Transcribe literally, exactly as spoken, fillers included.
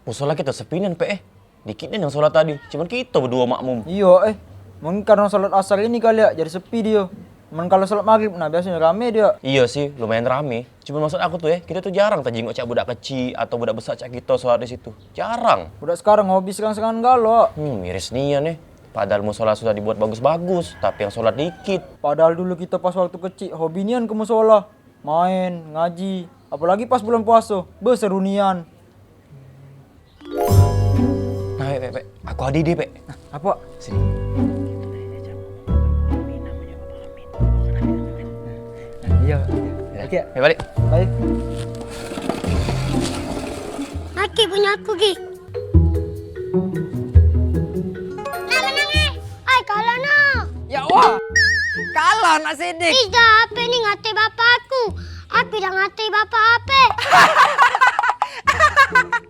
Musola kito sepi nian, Pek, eh. Dikit nian yang solat tadi, cuman kito beduo makmum. Iyo, eh. Mungkin karno solat asar ini kali ya, jadi sepi dio. Men kalo solat maghrib, nah, biasonyo rame dio. Iyo sih, lumayan rame. Cuman maksud aku tuh, eh, kito tuh jarang tejingok cak budak kecik atau budak besak cak kito solat di situ. Jarang. Budak sekarang hobi serang-serangan galo. Hmm, miris nian, eh. Padahal musola sudah dibuat bagus-bagus, tapi yang solat dikit. Padahal dulu kito pas waktu kecik, hobi nian ke musola. Maen, ngaji, apolagi pas bulan puaso, be seru nian. Nah, Pek, Pek, Pek. Aku ado ide, Pek. Nah, apo? Sini. Nah, iyo, iyo. Oke. Ya, balik. Balik. Mati punyo aku, Gi. Nah, menang, eh. Ai, kalah, nah. Ya, wah. Kalah, nak sidik. Ih, dah, ape ni ngatai bapak aku? Aku dah ngatai bapak ape?